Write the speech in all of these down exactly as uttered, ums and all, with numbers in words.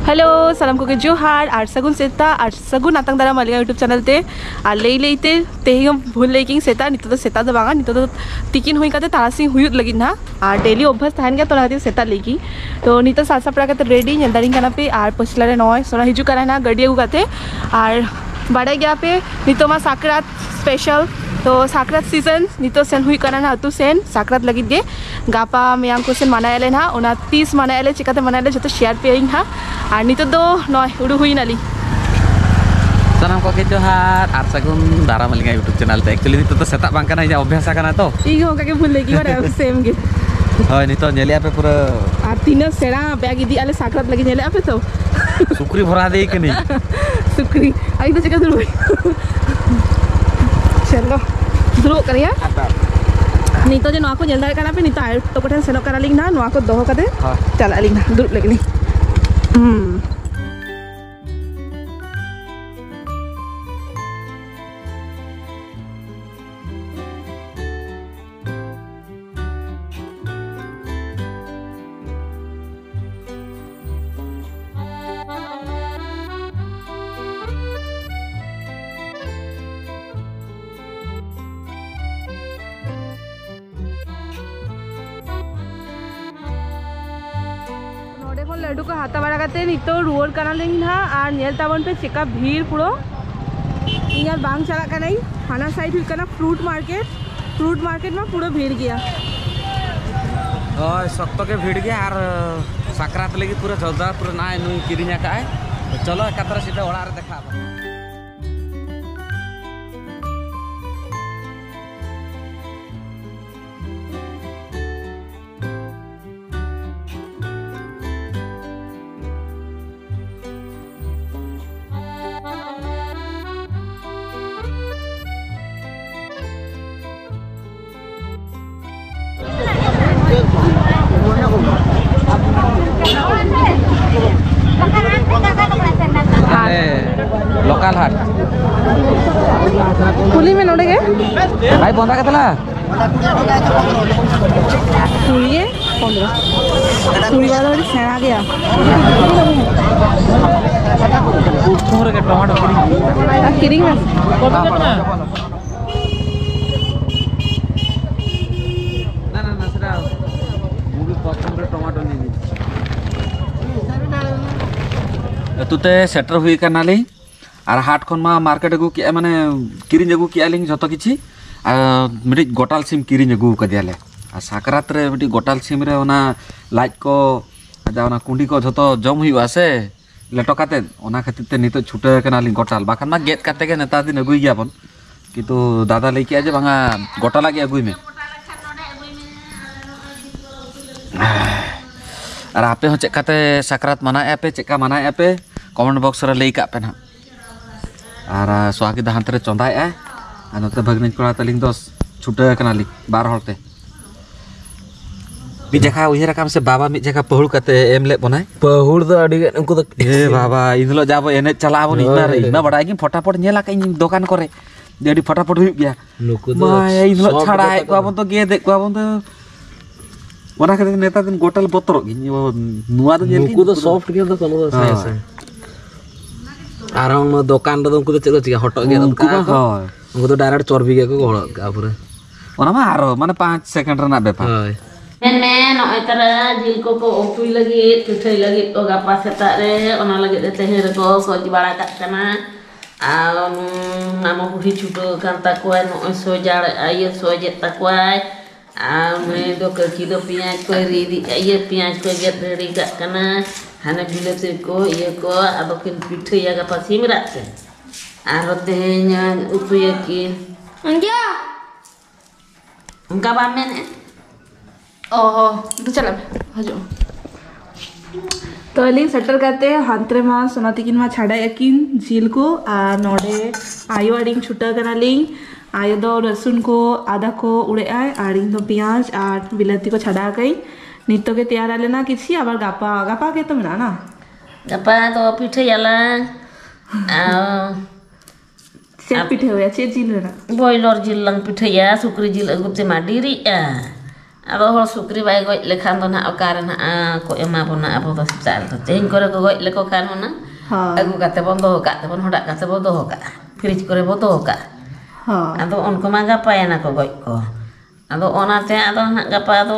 Hello, ᱥᱟᱱᱟᱢ ᱠᱚᱜᱮ ᱡᱚᱦᱟᱨ ᱟᱨ ᱥᱟᱹᱜᱩᱱ ᱥᱮᱛᱟᱜ ᱟᱨ ᱥᱟᱹᱜᱩᱱ ᱟᱛᱟᱝ ᱫᱟᱨᱟᱢ ᱟᱹᱞᱤᱧᱟᱜ YouTube ᱪᱮᱱᱮᱞ ᱛᱮ᱾ ᱟᱨ ᱞᱟᱹᱭ ᱞᱟᱹᱭ ᱛᱮ ᱛᱮᱦᱮᱧ ᱦᱚᱸ ᱵᱷᱩᱞ ᱞᱟᱹᱭ ᱠᱤᱧ, ᱥᱮᱛᱟᱜ, ᱱᱤᱛᱚᱜ ᱫᱚ ᱥᱮᱛᱟᱜ ᱫᱚ ᱵᱟᱝᱟ, ᱱᱤᱛᱚᱜ ᱫᱚ ᱛᱤᱠᱤᱱ ᱦᱩᱭ ᱠᱟᱛᱮ ᱛᱟᱨᱟᱥᱤᱧ ᱦᱩᱭᱩᱜ ᱞᱟᱹᱜᱤᱫ ᱱᱟᱦᱟᱜ᱾ ᱟᱨ ᱰᱮᱞᱤ ᱚᱵᱵᱷᱟᱥ ᱛᱟᱦᱮᱱ ᱜᱮᱭᱟ, ᱛᱚ ᱚᱱᱟ ᱠᱷᱟᱹᱛᱤᱨ ᱥᱮᱛᱟᱜ ᱞᱟᱹᱭ ᱠᱤᱧ᱾ ᱛᱚ ᱱᱤᱛᱚᱜ ᱥᱟᱡᱽ ᱥᱟᱯᱲᱟᱣ ᱠᱟᱛᱮ ᱨᱮᱰᱤ, ᱧᱮᱞ ᱫᱟᱲᱮᱧ ᱠᱟᱱᱟ ᱯᱮ᱾ ᱟᱨ ᱯᱟᱹᱪᱷᱞᱟ ᱨᱮ ᱱᱚᱜᱼᱚᱭ ᱥᱳᱱᱟ ᱦᱤᱡᱩᱜ ᱠᱟᱱᱟᱭ ᱱᱟᱦᱟᱜ ᱜᱟᱹᱰᱤ ᱟᱹᱜᱩ ᱠᱟᱛᱮ᱾ ᱟᱨ ᱵᱟᱰᱟᱭ ᱜᱮᱭᱟ ᱯᱮ, ᱱᱤᱛᱚᱜ ᱢᱟ ᱥᱟᱠᱨᱟᱛ ᱥᱯᱮᱥᱟᱞ, ᱛᱚ ᱥᱟᱠᱨᱟᱛ ᱥᱤᱡᱚᱱ ᱱᱤᱛᱚᱜ ᱥᱮᱱ ᱦᱩᱭᱩᱜ ᱠᱟᱱᱟ ᱱᱟᱦᱟᱜ ᱟᱹᱛᱩ ᱥᱮᱱ ᱥᱟᱠᱨᱟᱛ ᱞᱟᱹᱜᱤᱫ ᱜᱮ᱾ ᱜᱟᱯᱟ ᱢᱮᱭᱟᱝ ᱠᱚ ᱥᱮᱱ ᱢᱟᱱᱟᱭᱟᱞᱮ ᱱᱟᱦᱟᱜ, ᱚᱱᱟ ᱛᱤᱥ ᱢᱟᱱᱟᱭᱟᱞᱮ, ᱪᱤᱠᱟᱛᱮ ᱢᱟᱱᱟᱭᱟᱞᱮ, ᱡᱚᱛᱚ ᱥᱮᱭᱟᱨ ᱯᱮᱭᱟᱹᱧ ᱱᱟᱦᱟᱜ᱾ ᱟᱨ ᱱᱤᱛᱚᱜ ᱫᱚ ᱱᱚᱜᱼᱚᱭ ᱩᱰᱩᱠ ᱦᱩᱭ ᱱᱟᱞᱤᱧ᱾ ᱥᱟᱱᱟᱢ ᱠᱚᱜᱮ ᱡᱚᱦᱟᱨ ᱟᱨ ᱥᱟᱹᱜᱩᱱ ᱫᱟᱨᱟᱢ ᱟᱹᱞᱤᱧᱟᱜ YouTube ᱪᱮᱱᱮᱞ ᱛᱮ᱾ ᱮᱠᱪᱩᱭᱮᱞᱤ ᱱᱤᱛᱚᱜ ᱫᱚ ᱥᱮᱛᱟᱜ ᱵᱟᱝ ᱠᱟᱱᱟ, ᱤᱧᱟᱹᱜ ᱚᱵᱵᱷᱟᱥ ᱟᱠᱟᱱᱟ ᱛᱚ᱾ ᱤᱧ ᱦᱚᱸ ᱚᱱᱠᱟ ᱜᱮ ᱵᱷᱩᱞ ᱞᱟᱹᱭ ᱜᱮ, ᱢᱟᱱᱮ ᱥᱮᱢ ᱜᱮ᱾ ᱦᱳᱭ, ᱱᱤᱛᱚᱜ ᱧᱮᱞᱮᱜᱼᱟ ᱯᱮ ᱯᱩᱨᱟᱹ᱾ ᱟᱨ ᱛᱤᱱᱟᱹᱜ ᱥᱮᱬᱟ ᱵᱮᱜᱽ ᱤᱫᱤ ᱟᱞᱮ ᱥᱟᱠᱨᱟᱛ ᱞᱟᱹᱜᱤᱫ, ᱧᱮᱞᱮᱜᱼᱟ ᱯᱮ ᱛᱚ? ᱥᱩᱠᱨᱤ ᱵᱷᱚᱨᱟ ᱫᱮ ᱠᱟᱹᱱᱟᱹᱧ᱾ ᱥᱩᱠᱨᱤ᱾ ᱟᱨ ᱤᱧ ᱫᱚ ᱪᱮᱫ ᱠᱟ ᱫᱩᱲᱩᱵ? ᱪᱚᱞᱚ, ᱫᱩᱲᱩᱵ ᱠᱟᱱ ᱜᱮᱭᱟ᱾ ᱱᱤᱛᱚᱜ ᱡᱮ ᱱᱚᱣᱟ ᱠᱚ ᱧᱮᱞ ᱫᱟᱲᱮᱭᱟᱜ ᱠᱟᱱᱟ ᱯᱮ, ᱱᱤᱛᱚᱜ ᱟᱭᱳ ᱛᱟᱠᱚ ᱴᱷᱮᱱ ᱥᱮᱱᱚᱜ ᱠᱟᱱᱟᱞᱤᱧ ᱱᱟᱦᱟᱜ, ᱱᱚᱣᱟ ᱠᱚ ᱫᱚᱦᱚ ᱠᱟᱛᱮ ᱦᱳᱭ᱾ ᱪᱟᱞᱟᱜ ᱟᱹᱞᱤᱧ ᱱᱟᱦᱟᱜ, ᱫᱩᱲᱩᱵ ᱞᱟᱹᱜᱤᱫ ᱞᱤᱧ᱾ ᱦᱩᱸ᱾ ᱱᱚᱰᱮ ᱠᱷᱚᱱ ᱞᱟᱹᱰᱩ ᱠᱚ ᱦᱟᱛᱟᱣ ᱵᱟᱲᱟ ᱠᱟᱛᱮ ᱱᱤᱛᱚᱜ ᱨᱩᱣᱟᱹᱲ ᱠᱟᱱᱟᱞᱤᱧ ᱱᱟᱦᱟᱜ᱾ ᱟᱨ ᱧᱮᱞ ᱛᱟᱵᱚᱱ ᱯᱮ ᱪᱮᱠᱟ ᱵᱷᱤᱲ ᱯᱩᱨᱟᱹ᱾ ᱤᱧ ᱟᱨ ᱵᱟᱝ ᱪᱟᱞᱟᱜ ᱠᱟᱹᱱᱟᱹᱧ᱾ ᱦᱟᱱᱟ ᱥᱟᱭᱤᱰ ᱦᱩᱭᱩᱜ ᱠᱟᱱᱟ ᱯᱷᱨᱩᱴ ᱢᱟᱨᱠᱮᱴ᱾ ᱯᱷᱨᱩᱴ ᱢᱟᱨᱠᱮᱴ ᱢᱟ ᱯᱩᱨᱟᱹ ᱵᱷᱤᱲ ᱜᱮᱭᱟ᱾ ᱦᱳᱭ, ᱥᱚᱠᱛᱚ ᱜᱮ ᱵᱷᱤᱲ ᱜᱮᱭᱟ᱾ ᱟᱨ ᱥᱟᱠᱨᱟᱛ ᱞᱟᱹᱜᱤᱫ ᱯᱩᱨᱟᱹ ᱡᱚᱡᱟ ᱯᱩᱨᱟᱹ ᱱᱟᱭ ᱱᱩᱭ ᱠᱤᱨᱤᱧ ᱟᱠᱟᱫ ᱟᱭ᱾ ᱪᱚᱞᱚ ᱮᱠᱟᱛᱨᱮ ᱥᱤᱫᱷᱟᱹ ᱚᱲᱟᱜ ᱨᱮ ᱫᱮᱠᱷᱟ ᱟᱵᱚᱱ᱾ ᱦᱮᱸ, ᱞᱳᱠᱟᱞ ᱦᱟᱴ᱾ ᱠᱩᱞᱤ ᱢᱮ ᱱᱚᱰᱮ ᱜᱮ᱾ ᱵᱷᱟᱭ, ᱵᱚᱸᱫᱟ ᱠᱟᱛᱮ ᱞᱟ᱾ ᱠᱩᱲᱤ ᱜᱮ ᱯᱚᱱᱨᱚ᱾ ᱠᱩᱲᱤ ᱵᱟᱞᱟ ᱫᱚ ᱟᱹᱰᱤ ᱥᱮᱬᱟ ᱜᱮᱭᱟ᱾ ᱩᱛᱩ ᱨᱮᱜᱮ ᱴᱚᱢᱟᱴᱳ ᱠᱤᱨᱤᱧ ᱦᱩᱭᱩᱜᱼᱟ᱾ ᱟᱨ ᱠᱤᱨᱤᱧ ᱢᱮ᱾ ᱠᱚᱢ ᱜᱮ ᱠᱟᱱᱟ᱾ ᱟᱹᱛᱩ ᱛᱮ ᱥᱮᱴᱮᱨ ᱦᱩᱭ ᱠᱟᱱᱟᱞᱤᱧ᱾ ᱟᱨ ᱦᱟᱴ ᱠᱷᱚᱱ ᱢᱟ ᱢᱟᱨᱠᱮᱴ ᱟᱹᱜᱩ ᱠᱮᱜᱼᱟ, ᱢᱟᱱᱮ ᱠᱤᱨᱤᱧ ᱟᱹᱜᱩ ᱠᱮᱜᱼᱟ ᱞᱤᱧ ᱡᱷᱚᱛᱚ ᱠᱤᱪᱷᱤ᱾ ᱟᱨ ᱢᱤᱫᱴᱤᱡ ᱜᱚᱴᱟᱞ ᱥᱤᱢ ᱠᱤᱨᱤᱧ ᱟᱹᱜᱩ ᱠᱟᱫᱮᱭᱟᱞᱮ᱾ ᱟᱨ ᱥᱟᱠᱨᱟᱛ ᱨᱮ ᱢᱤᱫᱴᱤᱡ ᱜᱚᱴᱟᱞ ᱥᱤᱢ ᱨᱮ ᱚᱱᱟ ᱞᱟᱡ ᱠᱚ, ᱟᱨ ᱚᱱᱟ ᱠᱩᱸᱰᱤ ᱠᱚ ᱡᱷᱚᱛᱚ ᱡᱚᱢ ᱦᱩᱭᱩᱜᱼᱟ ᱥᱮ, ᱞᱮᱴᱚ ᱠᱟᱛᱮᱫ᱾ ᱚᱱᱟ ᱠᱷᱟᱹᱛᱤᱨ ᱛᱮ ᱱᱤᱛᱚᱜ ᱪᱷᱩᱴᱟᱹᱣ ᱠᱟᱱᱟᱞᱤᱧ ᱜᱚᱴᱟᱞ, ᱵᱟᱠᱷᱟᱱ ᱢᱟ ᱜᱮᱫ ᱠᱟᱛᱮ ᱜᱮ ᱱᱮᱛᱟᱨ ᱫᱤᱱ ᱟᱹᱜᱩᱭ ᱜᱮᱭᱟᱵᱚᱱ᱾ ᱠᱤᱱᱛᱩ ᱫᱟᱫᱟ ᱞᱟᱹᱭ ᱠᱮᱜᱼᱟ ᱡᱮ, "ᱵᱟᱝᱟ, ᱜᱚᱴᱟᱞᱟᱜ ᱜᱮ ᱟᱹᱜᱩᱭ ᱢᱮ᱾" ᱟᱨ ᱟᱯᱮ ᱦᱚᱸ ᱪᱮᱫ ᱠᱟᱛᱮ ᱥᱟᱠᱨᱟᱛ ᱢᱟᱱᱟᱣᱮᱫᱼᱟ ᱯᱮ, ᱪᱮᱫ ᱠᱟ ᱢᱟᱱᱟᱣᱮᱫᱼᱟ ᱯᱮ, ᱠᱚᱢᱮᱱᱴ ᱵᱚᱠᱥ ᱨᱮ ᱞᱟᱹᱭ ᱠᱟᱜ ᱯᱮ ᱱᱟᱦᱟᱜ᱾ ᱟᱨ, ᱟ, ᱥᱚᱦᱟᱜᱤ ᱫᱟ ᱦᱟᱱᱛᱮ ᱨᱮ ᱪᱚᱸᱫᱟᱭᱮᱫᱼᱟᱭ, ᱟᱨ ᱱᱚᱛᱮ ᱵᱷᱟᱹᱜᱽᱱᱤᱧ ᱠᱚᱲᱟ ᱛᱟᱹᱞᱤᱧ ᱫᱚ ᱪᱷᱩᱴᱟᱹᱣ ᱠᱟᱱᱟᱞᱤᱧ ᱵᱟᱨ ᱦᱚᱲ ᱛᱮ᱾ ᱢᱤᱫ ᱡᱟᱠᱷᱟ ᱩᱭᱦᱟᱹᱨ ᱟᱠᱟᱢ ᱥᱮ, ᱵᱟᱵᱟ ᱢᱤᱫ ᱡᱟᱠᱷᱟ ᱯᱟᱹᱦᱩᱲ ᱠᱟᱛᱮ ᱮᱢ ᱞᱮᱫ ᱵᱚᱱᱟᱭ᱾ ᱯᱟᱹᱦᱩᱲ ᱫᱚ ᱟᱹᱰᱤ ᱜᱟᱱ ᱩᱱᱠᱩ ᱫᱚ ᱮ ᱵᱟᱵᱟ, ᱤᱱ ᱦᱤᱞᱳᱜ ᱡᱟ ᱵᱚ ᱮᱱᱮᱡ ᱪᱟᱞᱟᱜ ᱟᱵᱚᱱ, ᱤᱧ ᱢᱟ, ᱦᱳᱭ᱾ ᱤᱧ ᱢᱟ ᱵᱟᱰᱟᱭ ᱜᱤᱧ, ᱯᱷᱚᱴᱟᱯᱷᱚᱴ ᱧᱮᱞ ᱟᱠᱟᱫ ᱤᱧ ᱫᱚᱠᱟᱱ ᱠᱚᱨᱮ ᱡᱮ ᱟᱹᱰᱤ ᱯᱷᱚᱴᱟᱯᱷᱚᱴ ᱦᱩᱭᱩᱜ ᱜᱮᱭᱟ᱾ ᱱᱩᱠᱩ ᱫᱚ ᱢᱟ, ᱤᱱ ᱦᱤᱞᱳᱜ soft ᱪᱷᱟᱲᱟᱭᱮᱫ ᱜᱮᱛᱟ ᱠᱚᱣᱟ ᱠᱚ᱾ ᱵᱚᱱ ᱛᱚ, ᱜᱮᱫᱮᱫ ᱠᱚᱣᱟ ᱵᱚᱱ ᱛᱚ᱾ ᱚᱱᱟ ᱠᱷᱟᱹᱛᱤᱨ ᱱᱮᱛᱟᱨ ᱫᱤᱱ ᱜᱚᱴᱟᱞ ᱵᱚᱛᱚᱨᱚᱜ ᱜᱤᱧ, ᱱᱚᱣᱟ ᱫᱚ ᱧᱮᱞ ᱱᱩᱠᱩ ᱠᱤᱧ, ᱫᱚ ᱱᱩᱠᱩ ᱫᱚ soft ᱜᱮᱭᱟ ᱫᱚ, ᱠᱳᱱᱳ ᱫᱚ ᱦᱳᱭ᱾ ᱥᱟᱭ ᱥᱟᱭ᱾ ᱟᱨ ᱚᱱᱟ ᱫᱚᱠᱟᱱ ᱨᱮᱫᱚ ᱩᱱᱠᱩ ᱫᱚ ᱪᱮᱫ ᱠᱚ ᱪᱤᱠᱟ? ᱦᱚᱴᱚᱜ ᱜᱮᱫ ᱩᱱᱠᱩ ᱠᱟᱜᱼᱟ ᱢᱟ ᱠᱚ᱾ ᱦᱳᱭ᱾ ᱩᱱᱠᱩ ᱫᱚ direct ᱪᱚᱨᱵᱤ ᱜᱮᱠᱚ ᱜᱚᱦᱚᱲ ᱠᱟᱜᱼᱟ ᱯᱩᱨᱟᱹ᱾ ᱚᱱᱟ ᱢᱟ ᱟᱨᱚ ᱢᱟᱱᱮ ᱯᱟᱸᱪ ᱥᱮᱠᱮᱱᱰ ᱨᱮᱱᱟᱜ ᱵᱮᱯᱟᱨ᱾ ᱦᱳᱭ᱾ ᱢᱮᱱᱢᱮ, ᱱᱚᱜᱼᱚᱭ ᱛᱟᱨᱟ ᱡᱤᱞ ᱠᱚᱠᱚ ᱩᱛᱩᱭ ᱞᱟᱹᱜᱤᱫ, ᱯᱤᱴᱷᱟᱹᱭ ᱞᱟᱹᱜᱤᱫ ᱠᱚ ᱜᱟᱯᱟ ᱥᱮᱛᱟᱜ ᱨᱮ, ᱚᱱᱟ ᱞᱟᱹᱜᱤᱫ ᱛᱮ ᱛᱮᱦᱮᱧ ᱨᱮᱠᱚ ᱥᱚᱡᱽ ᱵᱟᱲᱟ ᱠᱟᱜ ᱠᱟᱱᱟ᱾ ᱟᱨ ᱩᱱᱤ ᱢᱟᱢᱚ ᱵᱩᱰᱷᱤ ᱪᱷᱩᱴᱟᱹᱣ ᱟᱠᱟᱱ ᱛᱟᱠᱚᱣᱟᱭ, ᱱᱚᱜᱼᱚᱭ ᱥᱚᱡᱟᱲ, ᱤᱭᱟᱹ, ᱥᱚᱡᱮᱫ ᱛᱟᱠᱚᱣᱟᱭ᱾ ᱟᱨ ᱢᱟᱹᱭ ᱫᱚ ᱠᱟᱹᱠᱤ ᱫᱚ ᱯᱮᱸᱭᱟᱡᱽ ᱠᱚᱭ ᱨᱤᱫ, ᱤᱭᱟᱹ, ᱯᱮᱸᱭᱟᱡᱽ ᱠᱚᱭ ᱜᱮᱫ ᱨᱮᱰᱤ ᱠᱟᱜ ᱠᱟᱱᱟ᱾ ᱦᱟᱱᱮ ᱵᱤᱞᱟᱹᱛᱤ ᱠᱚ, ᱤᱭᱟᱹ ᱠᱚ, ᱟᱫᱚ ᱠᱤᱱ ᱯᱤᱴᱷᱟᱹᱭᱟ ᱜᱟᱯᱟ ᱥᱤᱢ ᱨᱟᱜ ᱛᱮ᱾ ᱟᱨᱦᱚᱸ ᱛᱮᱦᱮᱧ ᱩᱛᱩᱭᱟᱠᱤᱱ᱾ ᱚᱱᱠᱟ ᱵᱟᱢ ᱢᱮᱱᱮᱫ? ᱚ ᱦᱚᱸ, ᱫᱩ ᱪᱟᱞᱟᱜ ᱢᱮ, ᱦᱤᱡᱩᱜ ᱢᱮ᱾ ᱛᱚ, ᱟᱹᱞᱤᱧ ᱥᱮᱴᱮᱨ ᱠᱟᱛᱮ ᱦᱟᱱᱛᱮ ᱨᱮᱢᱟ ᱥᱳᱱᱟ ᱛᱤᱠᱤᱱ ᱢᱟ ᱪᱷᱟᱰᱟᱭᱮᱫ ᱟᱹᱠᱤᱱ ᱡᱤᱞ ᱠᱚ, ᱟᱨ ᱱᱚᱰᱮ ᱟᱭᱳ ᱟᱹᱞᱤᱧ ᱪᱷᱩᱴᱟᱹᱣ ᱠᱟᱱᱟᱞᱤᱧ᱾ ᱟᱭᱳ ᱫᱚ ᱨᱟᱹᱥᱩᱱ ᱠᱚ, ᱟᱫᱟ ᱠᱚ ᱩᱲᱟᱹᱜ ᱟᱭ, ᱟᱨ ᱤᱧ ᱫᱚ ᱯᱮᱸᱭᱟᱡᱽ ᱟᱨ ᱵᱤᱞᱟᱹᱛᱤ ᱠᱚ ᱪᱷᱟᱰᱟᱣ ᱠᱟᱜ ᱟᱹᱧ᱾ ᱱᱤᱛᱚᱜ ᱜᱮ ᱛᱮᱭᱟᱨ ᱟᱞᱮ ᱱᱟ ᱠᱤᱪᱷᱤ, ᱟᱵᱟᱨ ᱜᱟᱯᱟ, ᱜᱟᱯᱟ ᱜᱮ ᱛᱚ ᱢᱮᱱᱟᱜᱼᱟ ᱱᱟ? ᱜᱟᱯᱟ ᱫᱚ ᱯᱤᱴᱷᱟᱹᱭᱟᱞᱟᱝ᱾ ᱟᱨ ᱪᱮᱫ ᱟᱨ ᱯᱤᱴᱷᱟᱹ ᱦᱩᱭᱩᱜᱼᱟ? ᱪᱮᱫ ᱡᱤᱞ ᱨᱮᱱᱟᱜ? ᱵᱚᱭᱞᱚᱨ ᱡᱤᱞ ᱞᱟᱝ ᱯᱤᱴᱷᱟᱹᱭᱟ, ᱥᱩᱠᱨᱤ ᱡᱤᱞ ᱟᱹᱜᱩ ᱛᱮᱢᱟ ᱰᱮᱨᱤᱜᱼᱟ᱾ ᱟᱫᱚ ᱦᱚᱲ ᱥᱩᱠᱨᱤ ᱵᱟᱭ ᱜᱚᱡ ᱞᱮᱠᱷᱟᱱ ᱫᱚ ᱱᱟᱦᱟᱜ ᱚᱠᱟᱨᱮ ᱱᱟᱦᱟᱜ ᱠᱚ ᱮᱢᱟ ᱵᱚᱱᱟ ᱟᱵᱚ ᱫᱚ ᱥᱮᱛᱟᱜ ᱨᱮᱫᱚ? ᱛᱮᱦᱮᱧ ᱠᱚᱨᱮ ᱠᱚ ᱜᱚᱡ ᱞᱮᱠᱚ ᱠᱷᱟᱱ ᱦᱩᱱᱟᱹᱝ ᱦᱳᱭ᱾ ᱟᱹᱜᱩ ᱠᱟᱛᱮ ᱵᱚᱱ ᱫᱚᱦᱚ ᱠᱟᱜ ᱛᱮᱵᱚᱱ ᱦᱚᱰᱟᱜ ᱠᱟᱛᱮ ᱵᱚᱱ ᱫᱚᱦᱚ ᱠᱟᱜᱼᱟ, ᱯᱷᱨᱤᱡᱽ ᱠᱚᱨᱮ ᱵᱚ ᱫᱚᱦᱚ ᱠᱟᱜᱼᱟ᱾ ᱦᱳᱭ᱾ ᱟᱫᱚ ᱩᱱᱠᱩ ᱢᱟ ᱜᱟᱯᱟᱭᱮᱱᱟ ᱠᱚ ᱜᱚᱡ ᱠᱚ᱾ ᱟᱫᱚ ᱚᱱᱟᱛᱮ ᱟᱫᱚ ᱱᱟᱦᱟᱜ ᱜᱟᱯᱟ ᱫᱚ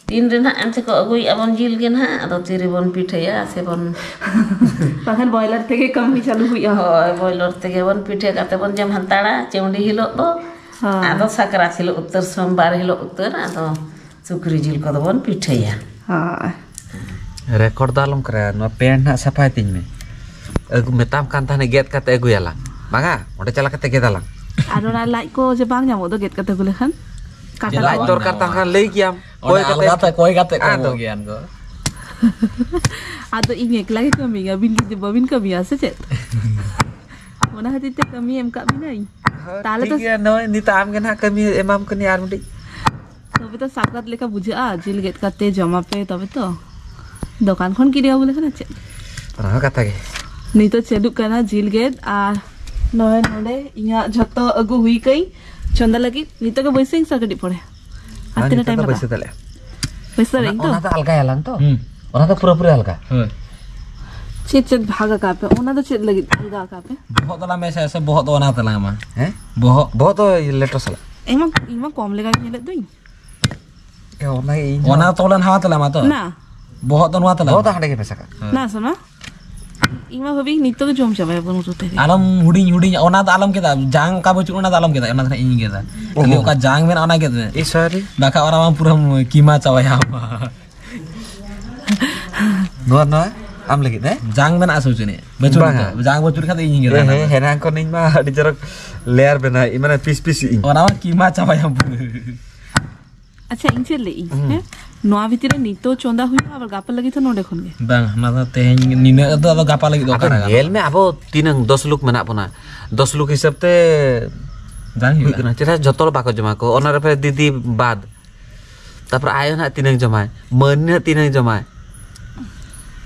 ᱛᱤᱱ ᱨᱮ ᱱᱟᱦᱟᱜ ᱮᱱᱛᱮ ᱠᱚ ᱟᱹᱜᱩᱭᱮᱫᱼᱟ ᱵᱚᱱ ᱡᱤᱞ ᱜᱮ ᱱᱟᱦᱟᱜ, ᱟᱫᱚ ᱛᱤᱨᱮᱵᱚᱱ ᱯᱤᱴᱷᱟᱹᱭᱟ ᱥᱮᱵᱚᱱ ᱵᱟᱠᱷᱟᱱ ᱵᱚᱭᱞᱟᱨ ᱛᱮᱜᱮ ᱠᱟᱹᱢᱤ ᱪᱟᱹᱞᱩ ᱦᱩᱭᱩᱜᱼᱟ᱾ ᱦᱳᱭ, ᱵᱚᱭᱞᱟᱨ ᱛᱮᱜᱮ ᱵᱚᱱ ᱯᱤᱴᱷᱟᱹ ᱠᱟᱛᱮ ᱵᱚᱱ ᱡᱚᱢ ᱦᱟᱛᱟᱲᱟ ᱪᱟᱹᱣᱰᱤ ᱦᱤᱞᱳᱜ ᱫᱚ᱾ ᱦᱳᱭ᱾ ᱟᱫᱚ ᱥᱟᱠᱨᱟᱛ ᱦᱤᱞᱳᱜ ᱩᱛᱟᱹᱨ, ᱥᱳᱢᱵᱟᱨ ᱦᱤᱞᱳᱜ ᱩᱛᱟᱹᱨ ᱟᱫᱚ ᱥᱩᱠᱨᱤ ᱡᱤᱞ ᱠᱚᱫᱚ ᱵᱚᱱ ᱯᱤᱴᱷᱟᱹᱭᱟ᱾ ᱦᱳᱭ᱾ ᱨᱮᱠᱚᱨᱰ ᱫᱚ ᱟᱞᱚᱢ ᱠᱚᱨᱟᱣᱟ, ᱱᱚᱣᱟ ᱯᱮᱱᱴ ᱱᱟᱜ ᱥᱟᱯᱷᱟᱭ ᱛᱤᱧ ᱢᱮ᱾ ᱟᱹᱜᱩ ᱢᱮᱛᱟᱢ ᱠᱟᱱ ᱛᱟᱦᱮᱱ ᱜᱮᱫ ᱠᱟᱛᱮ ᱟᱹᱜᱩᱭᱟᱞᱟᱝ, ᱵᱟᱝᱟ? ᱚᱸᱰᱮ ᱪᱟᱞᱟᱣ ᱠᱟᱛᱮ ᱜᱮᱫ ᱟᱞᱟᱝ᱾ ᱟᱨ ᱚᱱᱟ ᱞᱟᱡ ᱠᱚ ᱡᱮ ᱵᱟᱝ ᱧᱟᱢᱚᱜ ᱫᱚ ᱜᱮᱫ ᱠᱟᱛᱮ ᱟᱹᱜᱩ ᱞᱮᱠᱷᱟᱱ? ᱠᱟᱴᱟ ᱞᱟᱡ ᱠᱚ? ᱫᱚᱨᱠᱟᱨ ᱛᱟᱢ ᱠᱷᱟᱱ ᱞᱟᱹᱭ ᱠᱮᱭᱟᱢ, ᱚᱸᱰᱮ ᱠᱚᱭ ᱠᱟᱛᱮ᱾ ᱟᱞᱜᱟ ᱛᱮ ᱠᱚᱭ ᱠᱟᱛᱮ ᱠᱚ ᱟᱫᱚ᱾ ᱮᱢᱚᱜ ᱜᱮᱭᱟ ᱩᱱᱠᱩ᱾ ᱟᱫᱚ ᱤᱧ ᱮᱠᱞᱟ ᱜᱮ ᱠᱟᱹᱢᱤᱭᱟ, ᱟᱹᱵᱤᱱ ᱡᱩᱫᱤ ᱵᱟᱹᱵᱤᱱ ᱠᱟᱹᱢᱤᱭᱟ ᱥᱮ ᱪᱮᱫ? ᱚᱱᱟ ᱠᱷᱟᱹᱛᱤᱨ ᱛᱮ ᱠᱟᱹᱢᱤ ᱮᱢ ᱠᱟᱜ ᱵᱤᱱᱟᱹᱧ᱾ ᱛᱟᱦᱞᱮ ᱴᱷᱤᱠ ᱛᱚ ᱜᱮᱭᱟ, ᱱᱚᱜᱼᱚᱭ ᱱᱤᱛᱚᱜ ᱟᱢ ᱜᱮ ᱱᱟᱦᱟᱜ ᱠᱟᱹᱢᱤ ᱮᱢᱟᱢ ᱠᱟᱹᱱᱟᱹᱧ ᱟᱨ ᱢᱤᱫᱴᱤᱡ᱾ ᱛᱚᱵᱮ ᱛᱚ ᱥᱟᱠᱨᱟᱛ ᱞᱮᱠᱟ ᱵᱩᱡᱷᱟᱹᱜᱼᱟ, ᱡᱤᱞ ᱜᱮᱫ ᱠᱟᱛᱮ ᱡᱚᱢᱟᱯᱮ ᱛᱚᱵᱮ ᱛᱚ᱾ ᱫᱚᱠᱟᱱ ᱠᱷᱚᱱ ᱠᱤᱨᱤᱧ ᱟᱹᱜᱩ ᱞᱮᱠᱷᱟᱱ ᱪᱮᱫ? ᱚᱱᱟ ᱦᱚᱸ ᱠᱟᱛᱷᱟ ᱜᱮ᱾ ᱱᱤᱛᱚᱜ ᱪᱟᱹᱞᱩᱜ ᱠᱟᱱᱟ ᱡᱤᱞ ᱜᱮᱫ, ᱟᱨ ᱱᱚᱜᱼᱚᱭ ᱱᱚᱰᱮ ᱤᱧᱟᱹᱜ ᱡᱷᱚᱛᱚ ᱟᱹᱜᱩ ᱦᱩᱭ ᱠᱟᱹᱧ ᱪᱚᱸᱫᱟ ᱞᱟᱹᱜᱤᱫ᱾ ᱱᱤᱛᱚᱜ ᱜᱮ ᱵᱟᱹᱭᱥᱟᱹᱧ ᱥᱮ ᱠᱟᱹᱴᱤᱡ ᱯᱚᱨᱮ? ᱟᱨ ᱦᱮᱸ, ᱛᱤᱱᱟᱹᱜ ᱱᱤᱛᱚᱜ ᱴᱟᱭᱤᱢ ᱫᱚ ᱞᱟᱜᱟᱜᱼᱟ? ᱵᱟᱹᱭᱥᱟᱹ ᱫᱟᱲᱮᱭᱟᱜᱼᱟ᱾ ᱵᱟᱹᱭᱥᱟᱹ ᱨᱮ ᱤᱧ ᱛᱚ? ᱚᱱᱟ ᱫᱚ ᱟᱞᱜᱟᱭᱟᱞᱟᱝ ᱛᱚ᱾ ᱦᱩᱸ᱾ ᱚᱱᱟ ᱫᱚ ᱯᱩᱨᱟᱹᱯᱩᱨᱤ ᱟᱞᱜᱟ᱾ ᱦᱳᱭ᱾ ᱪᱮᱫ ᱪᱮᱫ ᱵᱷᱟᱜᱽ ᱟᱠᱟᱫ ᱯᱮ? ᱚᱱᱟ ᱫᱚ ᱪᱮᱫ ᱞᱟᱹᱜᱤᱫ ᱟᱞᱜᱟ ᱟᱠᱟᱫ ᱯᱮ? ᱵᱚᱦᱚᱜ ᱫᱚᱞᱟᱝ ᱢᱮᱥᱟᱭᱟ ᱥᱮ ᱵᱚᱦᱚᱜ ᱫᱚ ᱚᱱᱟ ᱛᱟᱞᱟᱝ ᱮᱢᱟ? ᱦᱮᱸ? ᱵᱚᱦᱚᱜ᱾ ᱵᱚᱦᱚᱜ ᱫᱚ ᱞᱮᱴᱚ ᱥᱟᱞᱟᱜ᱾ ᱤᱧ ᱢᱟ ᱤᱧ ᱢᱟ ᱠᱚᱢ ᱞᱮᱠᱟᱧ ᱧᱮᱞᱮᱫ ᱫᱚᱧ᱾ ᱮ, ᱚᱱᱟ ᱤᱧ ᱚᱱᱟ ᱛᱚᱞᱮ ᱱᱟᱣᱟ ᱛᱟᱞᱮ ᱢᱟ ᱛᱚ᱾ ᱱᱟ᱾ ᱵᱚᱦᱚᱜ ᱫᱚ ᱱᱚᱣᱟ ᱛᱟᱞᱮ ᱵᱚᱦᱚᱜ ᱫᱚ ᱢᱟ᱾ ᱦᱟᱸᱰᱮ ᱜᱮ ᱢᱮᱥᱟ ᱠᱟᱜ᱾ ᱦᱳᱭ᱾ ᱱᱟ ᱥᱳᱱᱟ, ᱤᱧ ᱢᱟ ᱵᱷᱟᱵᱤᱧ ᱱᱤᱛᱚᱜ ᱜᱮ ᱡᱚᱢ ᱪᱟᱵᱟᱭᱟ ᱵᱚᱱ ᱩᱛᱩ ᱛᱮᱜᱮ᱾ ᱟᱞᱚᱢ ᱦᱩᱰᱤᱧ ᱦᱩᱰᱤᱧ, ᱚᱱᱟ ᱫᱚ ᱟᱞᱚᱢ ᱜᱮᱫᱟ, ᱡᱟᱝ ᱚᱠᱟ ᱵᱟᱹᱪᱩᱜ ᱚᱱᱟ ᱫᱚ ᱟᱞᱚᱢ ᱜᱮᱫᱟ, ᱚᱱᱟ ᱫᱚ ᱦᱟᱸᱜ ᱤᱧ ᱜᱮᱫᱟ᱾ ᱠᱷᱟᱹᱞᱤ ᱚᱦᱚ᱾ ᱚᱠᱟ ᱡᱟᱝ ᱢᱮᱱᱟᱜᱼᱟ ᱚᱱᱟ ᱜᱮᱫ ᱢᱮ᱾ ᱤ ᱥᱚᱨᱤ᱾ ᱵᱟᱠᱷᱟᱡ ᱚᱱᱟ ᱢᱟ ᱯᱩᱨᱟᱹᱢ ᱠᱤᱢᱟ ᱪᱟᱵᱟᱭᱟ᱾ ᱱᱚᱣᱟ ᱱᱚᱣᱟ ᱟᱢ ᱞᱟᱹᱜᱤᱫ ᱦᱮᱸ? ᱡᱟᱝ ᱢᱮᱱᱟᱜᱼᱟ ᱥᱮ ᱵᱟᱹᱪᱩᱜ ᱟᱹᱱᱤᱡ? ᱵᱟᱹᱪᱩᱜ ᱵᱟᱝᱟ᱾ ᱟᱹᱱᱤᱡ ᱛᱚ᱾ ᱡᱟᱝ ᱵᱟᱹᱪᱩᱜ ᱞᱮᱠᱷᱟᱱ ᱫᱚ ᱤᱧᱤᱧ ᱜᱮᱫᱟ ᱦᱮᱸ, ᱚᱱᱟ ᱦᱮᱸ, ᱫᱚ᱾ ᱦᱮᱸ, ᱦᱮᱱᱟᱝ ᱠᱷᱚᱱ ᱤᱧ ᱢᱟ ᱟᱹᱰᱤ ᱪᱚᱨᱚᱠ ᱞᱮᱭᱟᱨ ᱵᱮᱱᱟᱣ ᱤᱧ, ᱢᱟᱱᱮ ᱯᱤᱥ ᱯᱤᱥ ᱤᱧ᱾ ᱚᱱᱟ ᱢᱟ ᱠᱤᱢᱟ ᱪᱟᱵᱟᱭᱟᱢ ᱯᱩᱨᱟᱹ᱾ ᱟᱪᱪᱷᱟ, ᱤᱧ ᱪᱮᱫ ᱞᱟᱹᱭ ᱤᱧ ᱦᱮᱸ, ᱱᱚᱣᱟ ᱵᱷᱤᱛᱤᱨ ᱨᱮ ᱱᱤᱛᱚᱜ ᱪᱚᱸᱫᱟ ᱦᱩᱭᱩᱜᱼᱟ, ᱟᱵᱟᱨ ᱜᱟᱯᱟ ᱞᱟᱹᱜᱤᱫ ᱦᱚᱸ ᱱᱚᱰᱮ ᱠᱷᱚᱱ ᱜᱮ? ᱵᱟᱝ, ᱚᱱᱟ ᱫᱚ ᱛᱮᱦᱮᱧ ᱱᱤᱱᱟᱹᱜ ᱫᱚ ᱟᱫᱚ ᱜᱟᱯᱟ ᱞᱟᱹᱜᱤᱫ ᱫᱚ ᱟᱫᱚ ᱚᱠᱟᱨᱮ ᱧᱮᱞ ᱜᱟᱱᱚᱜᱼᱟ? ᱢᱮ, ᱟᱵᱚ ᱛᱤᱱᱟᱹᱝ ᱫᱚᱥ ᱞᱩᱠ ᱢᱮᱱᱟᱜ ᱵᱚᱱᱟ, ᱫᱚᱥ ᱞᱩᱠ ᱦᱤᱥᱟᱹᱵ ᱛᱮ ᱵᱟᱝ ᱦᱩᱭᱩᱜ ᱦᱩᱭᱩᱜᱼᱟ᱾ ᱠᱟᱱᱟ᱾ ᱪᱮᱫᱟᱜ ᱡᱷᱚᱛᱚ ᱦᱚᱲ ᱵᱟᱠᱚ ᱡᱚᱢᱟ ᱠᱚ, ᱚᱱᱟ ᱨᱮ ᱯᱷᱮᱨ ᱫᱤᱫᱤ ᱵᱟᱫ, ᱛᱟᱯᱚᱨ ᱟᱭᱳ ᱱᱟᱦᱟᱜ ᱛᱤᱱᱟᱹᱝ ᱡᱚᱢᱟᱭ, ᱢᱟᱹᱱ ᱱᱟᱦᱟᱜ ᱛᱤᱱᱟᱹᱝ ᱡᱚᱢᱟᱭ,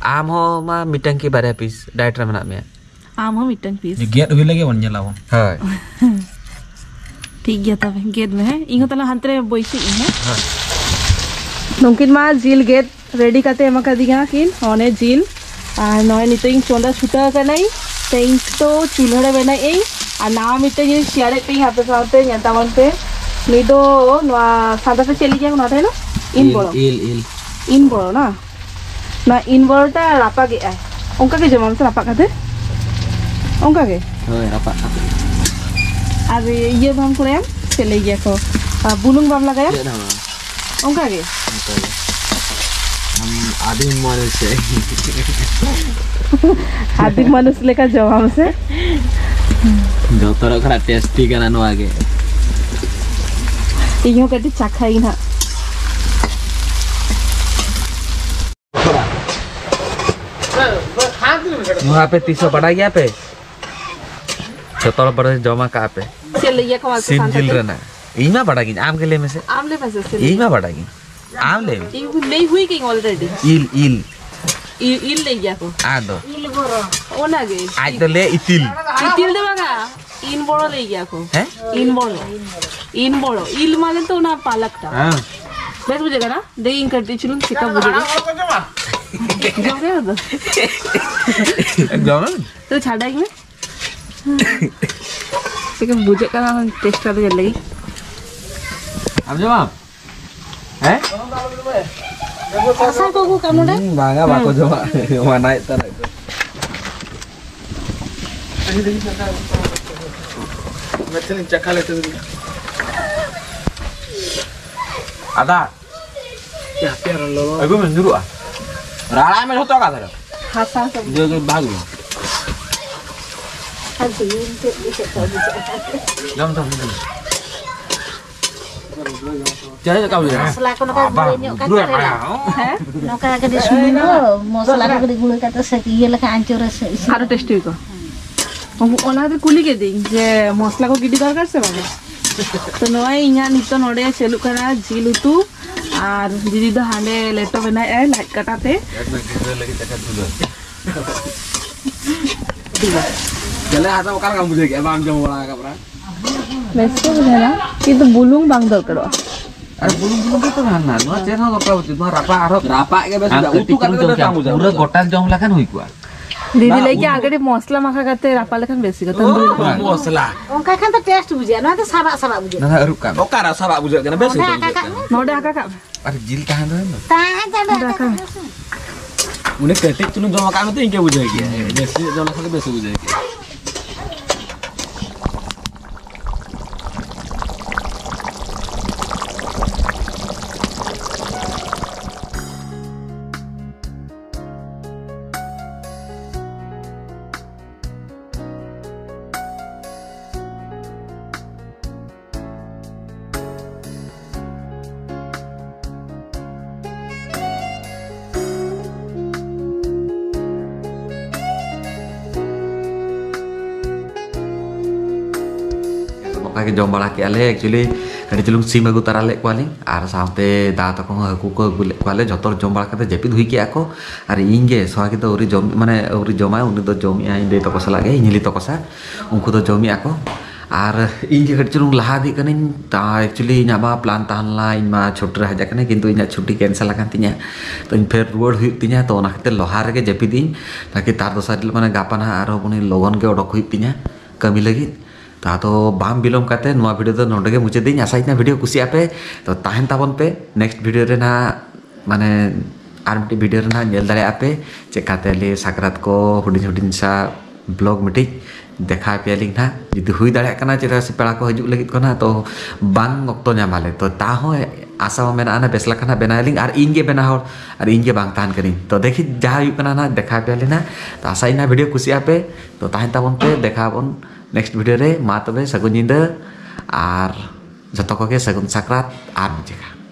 ᱟᱢ ᱦᱚᱸ ᱢᱟ ᱢᱤᱫᱴᱟᱝ ᱠᱤ ᱵᱟᱨᱭᱟ ᱯᱤᱥ ᱰᱟᱭᱮᱴ ᱨᱮ ᱢᱮᱱᱟᱜ ᱢᱮᱭᱟ᱾ ᱟᱢ ᱦᱚᱸ ᱢᱤᱫᱴᱟᱝ ᱯᱤᱥ᱾ ᱡᱮ ᱜᱮᱫ ᱦᱩᱭ ᱞᱮᱜᱮ ᱵᱚᱱ ᱧᱮᱞ ᱟᱵᱚᱱ᱾ ᱦᱳᱭ᱾ ᱴᱷᱤᱠ ᱜᱮᱭᱟ ᱛᱚᱵᱮ, ᱜᱮᱫ ᱢᱮ ᱦᱮᱸ, ᱤᱧ ᱦᱚᱸ ᱛᱟᱦᱞᱮ ᱦᱟᱱᱛᱮ ᱨᱮ ᱵᱟᱹᱭᱥᱤ ᱤᱧ ᱦᱮᱸ᱾ ᱱᱩᱠᱤᱱ ᱢᱟ ᱡᱤᱞ ᱜᱮᱫ ᱨᱮᱰᱤ ᱠᱟᱛᱮ ᱮᱢ ᱟᱠᱟᱫᱤᱧᱟ ᱠᱤᱱ, ᱚᱱᱮ ᱡᱤᱞ᱾ ᱟᱨ ᱱᱚᱜᱼᱚᱭ ᱱᱤᱛᱚᱜ ᱤᱧ ᱪᱚᱸᱫᱟ ᱪᱷᱩᱴᱟᱹᱣ ᱠᱟᱹᱱᱟᱹᱧ᱾ ᱛᱮᱦᱮᱧ ᱛᱚ ᱪᱩᱞᱦᱟᱹ ᱨᱮ ᱵᱮᱱᱟᱣᱮᱫ ᱟᱹᱧ᱾ ᱟᱨ ᱱᱟᱣᱟ ᱢᱤᱫᱴᱟᱝ ᱡᱤᱱᱤᱥ ᱥᱮᱭᱟᱨᱮᱫ ᱯᱮᱭᱟᱹᱧ, ᱦᱟᱯᱮ ᱥᱟᱶᱛᱮ ᱧᱮᱞ ᱛᱟᱵᱚᱱ ᱯᱮ᱾ ᱱᱩᱭ ᱫᱚ ᱱᱚᱣᱟ ᱥᱟᱱᱛᱟᱲ ᱛᱮ ᱪᱮᱫ ᱞᱟᱹᱭ ᱜᱮᱭᱟ ᱠᱚ ᱱᱚᱣᱟ ᱴᱷᱮᱱ ᱫᱚ? ᱤᱱ ᱤᱞ, ᱵᱚᱲᱚ᱾ ᱤᱞ, ᱤᱞ᱾ ᱤᱱ ᱵᱚᱲᱚ ᱱᱟ? ᱱᱚᱣᱟ ᱤᱱ ᱵᱚᱲᱚᱴᱟ ᱨᱟᱯᱟᱜᱮᱜᱼᱟᱭ᱾ ᱚᱱᱠᱟ ᱜᱮ ᱡᱚᱢᱟᱢ ᱥᱮ ᱨᱟᱯᱟᱜ ᱠᱟᱛᱮ? ᱚᱱᱠᱟ ᱜᱮ? ᱦᱳᱭ, ᱨᱟᱯᱟᱜ ᱠᱟᱛᱮ᱾ ᱟᱨ ᱤᱭᱟᱹ ᱵᱟᱢ ᱠᱚᱨᱟᱭᱟ? ᱪᱮᱫ ᱞᱟᱹᱭ ᱜᱮᱭᱟ ᱠᱚ? ᱟᱨ ᱵᱩᱞᱩᱝ ᱵᱟᱢ ᱞᱟᱜᱟᱭᱟ? ᱪᱮᱫ ᱦᱚᱸ ᱵᱟᱝ᱾ ᱚᱱᱠᱟ ᱜᱮ? ᱚᱱᱠᱟ ᱜᱮ᱾ ᱟᱢ ᱟᱹᱰᱤ ᱢᱚᱡᱽ ᱥᱮ᱾ ᱟᱹᱫᱤᱢ ᱢᱟᱹᱱᱩᱥ ᱞᱮᱠᱟ ᱡᱚᱢᱟᱢ ᱥᱮ? ᱡᱚᱛᱚ ᱦᱚᱲ ᱠᱷᱚᱱᱟᱜ ᱴᱮᱥᱴᱤ ᱠᱟᱱᱟ ᱱᱚᱣᱟ ᱜᱮ᱾ ᱤᱧ ᱦᱚᱸ ᱠᱟᱹᱴᱤᱡ ᱪᱟᱠᱷᱟᱭ ᱱᱟᱦᱟᱜ᱾ ᱱᱚᱣᱟ ᱟᱯᱮ ᱛᱤᱥ ᱦᱚᱸ ᱵᱟᱰᱟᱭ ᱜᱮᱭᱟ ᱯᱮ? ᱡᱚᱛᱚ ᱦᱚᱲ ᱵᱟᱰᱟᱭ ᱡᱚᱢ ᱟᱠᱟᱜᱼᱟ ᱯᱮ? ᱪᱮᱫ ᱞᱟᱹᱭ ᱜᱮᱭᱟ ᱠᱚ ᱢᱟᱥᱮ ᱥᱤᱢ ᱥᱟᱱᱛᱟᱲ ᱡᱤᱞ ᱛᱮ? ᱨᱮᱱᱟᱜ᱾ ᱤᱧ ᱢᱟ ᱵᱟᱰᱟᱭ ᱜᱤᱧ, ᱟᱢ ᱜᱮ ᱞᱟᱹᱭ ᱢᱮᱥᱮ᱾ ᱟᱢ ᱞᱟᱹᱭ ᱢᱮᱥᱮ, ᱪᱮᱫ ᱤᱧ ᱞᱟᱹᱭ? ᱢᱟ ᱵᱟᱰᱟᱭ ᱜᱤᱧ᱾ ᱟᱢ ᱞᱟᱹᱭ ᱢᱮ᱾ ᱤᱧ ᱞᱟᱹᱭ ᱦᱩᱭ ᱠᱟᱹᱧ already᱾ ᱤᱞ, ᱤᱞ᱾ ᱤᱞ, ᱤᱞ ᱞᱟᱹᱭ ᱜᱮᱭᱟ ᱠᱚ᱾ ᱟᱫᱚ? ᱚᱱᱟ ᱜᱮ᱾ ᱟᱡ ᱫᱚ ᱞᱟᱹᱭ ᱤᱛᱤᱞ᱾ ᱤᱛᱤᱞ ᱫᱚ ᱵᱟᱝᱟ, ᱤᱱ ᱵᱚᱲᱚ ᱞᱟᱹᱭ ᱜᱮᱭᱟ ᱠᱚ᱾ ᱦᱮᱸ? ᱤᱱ ᱵᱚᱲᱚ᱾ ᱤᱱ ᱵᱚᱲᱚ᱾ ᱤᱞ ᱢᱟᱱᱮ ᱛᱚ ᱚᱱᱟ ᱯᱟᱞᱟᱠᱴᱟ᱾ ᱦᱮᱸ᱾ ᱵᱮᱥ ᱵᱩᱡᱷᱟᱹᱜ ᱠᱟᱱᱟ? ᱫᱮ ᱤᱧ ᱠᱟᱹᱴᱤᱡ ᱪᱩᱞᱩᱝ ᱪᱮᱠᱟ ᱵᱩᱡᱷᱟᱹᱜ ᱠᱟᱱᱟ? ᱡᱚᱢ ᱠᱮᱫᱟ ᱛᱚ? ᱡᱚᱢ ᱢᱮ᱾ ᱛᱚ ᱪᱷᱟᱰᱟᱭ ᱢᱮ᱾ ᱪᱮᱫ ᱞᱮᱠᱟ ᱵᱩᱡᱷᱟᱹᱜ ᱠᱟᱱᱟ, ᱴᱮᱥᱴ ᱠᱟᱛᱮ ᱧᱮᱞ ᱞᱮᱜᱮ᱾ ᱟᱢ ᱡᱚᱢᱟᱢ? ᱦᱮᱸ? ᱟᱥᱟ ᱠᱚ ᱟᱹᱜᱩ ᱠᱟᱜ ᱱᱚᱰᱮ? ᱦᱩᱸ, ᱵᱟᱝᱟ, ᱵᱟᱠᱚ ᱡᱚᱢᱟ᱾ ᱢᱟᱱᱟᱭᱮᱫ ᱛᱟᱦᱮᱱᱟ ᱠᱚ᱾ ᱢᱤᱫᱴᱷᱮᱱ ᱪᱟᱠᱷᱟ ᱞᱮᱴᱮ ᱟᱫᱟ᱾ ᱦᱟᱯᱮ ᱟᱨ ᱞᱚᱞᱚ᱾ ᱟᱹᱜᱩ ᱢᱮ, ᱧᱩᱨᱩᱜᱼᱟ᱾ ᱨᱟᱲᱟ ᱢᱮ ᱡᱷᱚᱛᱚ ᱠᱟᱛᱷᱟ ᱨᱮ᱾ ᱦᱟᱥᱟ ᱦᱟᱥᱟ᱾ ᱡᱚ ᱫᱚ ᱵᱷᱟᱜᱽ ᱢᱮ᱾ ᱟᱨ ᱫᱤᱱ ᱪᱮᱫ ᱜᱮ ᱪᱮᱫ ᱠᱚ ᱵᱩᱡᱷᱟᱹᱜᱼᱟ᱾ ᱡᱚᱢ, ᱡᱚᱢ, ᱡᱚᱢ᱾ ᱪᱮᱫ ᱞᱮᱠᱟ ᱵᱩᱡᱷᱟᱹᱜᱼᱟ? ᱢᱚᱥᱞᱟ ᱠᱚ ᱱᱚᱝᱠᱟ ᱵᱟᱵᱟ, ᱜᱩᱲᱟᱹ ᱧᱚᱜ ᱠᱟᱛᱮ ᱨᱮ᱾ ᱦᱮᱸ? ᱱᱚᱝᱠᱟ ᱠᱟᱹᱴᱤᱡ ᱥᱩᱱᱩᱢ ᱠᱚ, ᱢᱚᱥᱞᱟ ᱠᱚ ᱠᱟᱹᱴᱤᱡ ᱜᱩᱲᱟᱹ ᱠᱟᱛᱮ ᱥᱮ ᱤᱭᱟᱹ ᱞᱮᱠᱟ ᱟᱧᱪᱚᱨ ᱨᱮ ᱥᱮ ᱤᱥᱤᱱ᱾ ᱟᱨᱚ ᱴᱮᱥᱴᱤ ᱠᱚ᱾ ᱩᱱᱠᱩ ᱚᱱᱟ ᱠᱷᱟᱹᱛᱤᱨ ᱠᱩᱞᱤ ᱠᱮᱫᱤᱧ ᱡᱮ ᱢᱚᱥᱞᱟ ᱠᱚ ᱜᱤᱰᱤ ᱫᱚᱨᱠᱟᱨ ᱥᱮ ᱵᱟᱝ? ᱛᱚ ᱱᱚᱜᱼᱚᱭ ᱤᱧᱟᱹᱜ ᱱᱤᱛᱚᱜ ᱱᱚᱰᱮ ᱪᱟᱹᱞᱩᱜ ᱠᱟᱱᱟ ᱡᱤᱞ ᱩᱛᱩ, ᱟᱨ ᱫᱤᱫᱤ ᱫᱚ ᱦᱟᱸᱰᱮ ᱞᱮᱴᱚ ᱵᱮᱱᱟᱣᱮᱫᱼᱟᱭ ᱞᱟᱡ ᱠᱟᱴᱟ ᱛᱮ᱾ ᱜᱤᱫᱽᱨᱟᱹ ᱞᱟᱹᱜᱤᱫ ᱫᱟᱠᱟ ᱫᱩᱞᱟᱹᱲ᱾ ᱫᱮᱞᱟ ᱦᱟᱛᱟᱣ ᱚᱠᱟ ᱞᱮᱠᱟᱢ ᱵᱩᱡᱷᱟᱹᱣ ᱠᱮᱫᱼᱟ? ᱵᱟᱢ ᱡᱚᱢ ᱵᱟᱲᱟ ᱟᱠᱟᱫ ᱵᱟᱝ? ᱵᱮᱥ ᱜᱮ ᱵᱩᱡᱷᱟᱹᱣ ᱮᱱᱟ, ᱠᱤᱱᱛᱩ ᱵᱩᱞᱩᱝ ᱵᱟᱝ ᱫᱚᱨᱠᱟᱨᱚᱜᱼᱟ᱾ ᱟᱨ ᱵᱩᱞᱩᱝ ᱵᱩᱞᱩᱝ ᱜᱮᱛᱚ ᱛᱟᱦᱮᱱᱟ᱾ ᱱᱚᱣᱟ ᱪᱮᱫ ᱦᱚᱸ ᱵᱟᱯᱮ ᱵᱩᱡᱩᱫ, ᱱᱚᱣᱟ ᱨᱟᱯᱟᱜ ᱟᱨᱦᱚᱸ ᱨᱟᱯᱟᱜ ᱜᱮ ᱵᱮᱥ ᱟᱢ ᱵᱩᱡᱷᱟᱹᱜᱼᱟ᱾ ᱠᱟᱹᱴᱤᱡ ᱩᱛᱩ ᱠᱟᱛᱮ ᱪᱩᱞᱩᱝ ᱫᱚ ᱡᱚᱢ ᱵᱟᱝ ᱠᱮᱭᱟ, ᱵᱩᱡᱷᱟᱹᱜᱼᱟ᱾ ᱯᱩᱨᱟᱹ ᱜᱚᱴᱟ ᱡᱚᱢ ᱞᱮᱠᱷᱟᱱ ᱦᱩᱭ ᱠᱚᱜᱼᱟ᱾ ᱫᱤᱫᱤ ᱵᱟᱝ, ᱞᱟᱹᱭ ᱠᱮᱫ ᱩᱛᱩ ᱟᱜᱮ ᱢᱚᱥᱞᱟ ᱢᱟᱠᱷᱟ ᱠᱟᱛᱮ ᱨᱟᱯᱟᱜ ᱞᱮᱠᱷᱟᱱ ᱵᱮᱥ ᱦᱩᱭᱩᱜᱼᱟ᱾ ᱛᱟᱱᱫᱩᱨᱤ ᱨᱟᱯᱟᱜ᱾ ᱢᱚᱥᱞᱟ᱾ ᱚᱱᱠᱟ ᱠᱷᱟᱱ ᱫᱚ ᱴᱮᱥᱴ ᱵᱩᱡᱷᱟᱹᱜᱼᱟ, ᱱᱚᱣᱟ ᱫᱚ ᱥᱟᱵᱟᱜ ᱥᱟᱵᱟᱜ ᱵᱩᱡᱷᱟᱹᱜᱼᱟ᱾ ᱱᱚᱣᱟ ᱟᱹᱨᱩᱵ ᱠᱟᱜ ᱢᱮ᱾ ᱚᱠᱟᱨᱮ ᱥᱟᱵᱟᱜ ᱵᱩᱡᱷᱟᱹᱜ ᱠᱟᱱᱟ? ᱵᱮᱥ ᱱᱚᱰᱮ ᱩᱛᱩ ᱟᱠᱟ ᱵᱩᱡᱷᱟᱹᱜ ᱠᱟᱜ ᱠᱟᱱᱟ᱾ ᱢᱮ᱾ ᱟᱨ ᱡᱤᱞ ᱛᱟᱦᱮᱸ ᱫᱚ ᱮᱱ ᱫᱚ᱾ ᱛᱟᱦᱮᱸ ᱪᱟᱸᱫᱚ ᱱᱚᱰᱮ ᱟᱠᱟ ᱢᱮ᱾ ᱩᱱᱤ ᱠᱟᱹᱴᱤᱡ ᱪᱩᱞᱩᱝ ᱡᱚᱢ ᱟᱠᱟᱫ ᱢᱮᱛᱮ ᱤᱱᱠᱟᱹ ᱵᱩᱡᱷᱟᱹᱣ ᱠᱮᱜᱼᱟ᱾ ᱵᱮᱥ ᱧᱚᱜ ᱡᱚᱢ ᱞᱮᱠᱷᱟᱱ ᱫᱚ ᱵᱮᱥ ᱵᱩᱡᱷᱟᱹᱣ ᱠᱮᱜᱼᱟ᱾ ᱱᱚᱝᱠᱟ ᱜᱮ ᱡᱚᱢ ᱵᱟᱲᱟ ᱠᱮᱜᱼᱟ ᱞᱮ᱾ Actually, ᱟᱹᱰᱤ ᱪᱩᱞᱩᱝ ᱥᱤᱢ ᱟᱹᱜᱩ ᱛᱟᱨᱟ ᱞᱮᱫ ᱠᱚᱣᱟᱞᱤᱧ, ᱟᱨ ᱥᱟᱶᱛᱮ ᱫᱟ ᱛᱟᱠᱚ ᱦᱚᱸ ᱦᱟᱹᱠᱩ ᱠᱚ ᱟᱹᱜᱩ ᱞᱮᱫ ᱠᱚᱣᱟ ᱞᱮ᱾ ᱡᱚᱛᱚ ᱦᱚᱲ ᱡᱚᱢ ᱵᱟᱲᱟ ᱠᱟᱛᱮ ᱡᱟᱹᱯᱤᱫ ᱦᱩᱭ ᱠᱮᱜᱼᱟ ᱠᱚ, ᱟᱨ ᱤᱧ ᱜᱮ ᱥᱚᱦᱟ ᱜᱮ ᱫᱚ ᱟᱹᱣᱨᱤ ᱡᱚᱢ, ᱢᱟᱱᱮ ᱟᱹᱣᱨᱤ ᱡᱚᱢᱟᱭ, ᱩᱱᱤ ᱫᱚ ᱡᱚᱢᱮᱜᱼᱟᱭ ᱤᱧ ᱫᱟᱹᱭ ᱛᱟᱠᱚ ᱥᱟᱞᱟᱜ ᱜᱮ, ᱤᱧ ᱦᱤᱞᱤ ᱛᱟᱠᱚ ᱥᱟᱶ, ᱩᱱᱠᱩ ᱫᱚ ᱡᱚᱢᱮᱜᱼᱟ ᱠᱚ᱾ ᱟᱨ ᱤᱧ ᱜᱮ ᱠᱟᱹᱴᱤᱡ ᱪᱩᱞᱩᱝ ᱞᱟᱦᱟ ᱤᱫᱤᱜ ᱠᱟᱹᱱᱟᱹᱧ᱾ ᱛᱟ actually ᱤᱧᱟᱹᱜ ᱢᱟ plan ᱛᱟᱦᱮᱸ ᱞᱮᱱᱟ, ᱤᱧ ᱢᱟ ᱪᱷᱩᱴᱤ ᱨᱮ ᱦᱮᱡ ᱟᱠᱟᱱᱟᱹᱧ, ᱠᱤᱱᱛᱩ ᱤᱧᱟᱹᱜ ᱪᱷᱩᱴᱤ cancel ᱟᱠᱟᱱ ᱛᱤᱧᱟᱹ, ᱛᱚ ᱤᱧ ᱯᱷᱮᱨ ᱨᱩᱣᱟᱹᱲ ᱦᱩᱭᱩᱜ ᱛᱤᱧᱟᱹ᱾ ᱛᱚ ᱚᱱᱟ ᱠᱷᱟᱹᱛᱤᱨ ᱞᱟᱦᱟ ᱨᱮᱜᱮ ᱡᱟᱹᱯᱤᱫ ᱤᱧ, ᱛᱟᱠᱤ ᱛᱟᱨ ᱫᱚᱥᱟᱨ ᱦᱤᱞᱳᱜ ᱢᱟᱱᱮ ᱜᱟᱯᱟ ᱱᱟᱦᱟᱜ ᱟᱨᱦᱚᱸ ᱩᱱᱤ ᱞᱚᱜᱚᱱ ᱜᱮ ᱚᱰᱚᱠ ᱦᱩᱭᱩᱜ ᱛᱤᱧᱟᱹ ᱠᱟᱹᱢᱤ ᱞᱟᱹᱜᱤᱫ᱾ ᱛᱚ ᱟᱫᱚ ᱵᱟᱝ ᱵᱤᱞᱚᱢ ᱠᱟᱛᱮ ᱱᱚᱣᱟ video ᱫᱚ ᱱᱚᱰᱮ ᱜᱮ ᱢᱩᱪᱟᱹᱫ ᱫᱟᱹᱧ᱾ ᱟᱥᱟᱭ ᱠᱟᱱᱟ video ᱠᱩᱥᱤᱭᱟᱜ ᱯᱮ᱾ ᱛᱚ ᱛᱟᱦᱮᱱ ᱛᱟᱵᱚᱱ ᱯᱮ, next video ᱨᱮ ᱱᱟᱦᱟᱜ ᱢᱟᱱᱮ ᱟᱨ ᱢᱤᱫᱴᱤᱡ video ᱨᱮ ᱱᱟᱦᱟᱜ ᱧᱮᱞ ᱫᱟᱲᱮᱭᱟᱜᱼᱟ ᱯᱮ ᱪᱮᱫᱠᱟᱛᱮ ᱟᱞᱮ ᱥᱟᱠᱨᱟᱛ ᱠᱚ ᱦᱩᱰᱤᱧ ᱦᱩᱰᱤᱧ ᱥᱟ vlog ᱢᱤᱫᱴᱤᱡ ᱫᱮᱠᱷᱟᱣ ᱯᱮᱭᱟᱞᱤᱧ ᱱᱟᱦᱟᱜ᱾ ᱡᱩᱫᱤ ᱦᱩᱭ ᱫᱟᱲᱮᱭᱟᱜ ᱠᱟᱱᱟ, ᱪᱮᱫᱟᱜ ᱥᱮ ᱯᱮᱲᱟ ᱠᱚ ᱦᱤᱡᱩᱜ ᱞᱟᱹᱜᱤᱫ ᱠᱚ ᱱᱟᱦᱟᱜ, ᱛᱚ ᱵᱟᱝ ᱚᱠᱛᱚ ᱧᱟᱢ ᱟᱞᱮ, ᱛᱚ ᱛᱟᱦᱚᱸ ᱟᱥᱟ ᱢᱟ ᱢᱮᱱᱟᱜᱼᱟ ᱱᱟᱦᱟᱜ ᱵᱮᱥ ᱞᱮᱠᱟ ᱱᱟᱦᱟᱜ ᱵᱮᱱᱟᱣ ᱟᱞᱤᱧ, ᱟᱨ ᱤᱧ ᱜᱮ ᱵᱮᱱᱟᱣ ᱦᱚᱲ, ᱟᱨ ᱤᱧ ᱜᱮ ᱵᱟᱝ ᱛᱟᱦᱮᱱ ᱠᱟᱹᱱᱟᱹᱧ᱾ ᱛᱚ ᱫᱮᱠᱷᱤ ᱡᱟᱦᱟᱸ ᱦᱩᱭᱩᱜ ᱠᱟᱱᱟ ᱱᱟᱦᱟᱜ ᱫᱮᱠᱷᱟᱣ ᱯᱮᱭᱟᱞᱤᱧ ᱱᱟᱦᱟᱜ᱾ ᱛᱚ ᱟᱥᱟᱭ ᱱᱟᱦᱟᱜ video ᱠᱩᱥᱤᱭᱟᱜᱼᱟ ᱯᱮ, ᱛᱚ ᱛᱟᱦᱮᱱ ᱛᱟᱵᱚᱱ ᱯᱮ, ᱫᱮᱠᱷᱟᱣ ᱟᱵᱚᱱ next video ᱨᱮ᱾ ᱢᱟ ᱛᱚᱵᱮ ᱥᱟᱹᱜᱩᱱ ᱧᱤᱫᱟᱹ, ᱟᱨ ᱡᱚᱛᱚ ᱠᱚᱜᱮ ᱥᱟᱹᱜᱩᱱ ᱥᱟᱠᱨᱟᱛ, ᱟᱨ ᱢᱤᱫ ᱡᱚᱠᱷᱟ᱾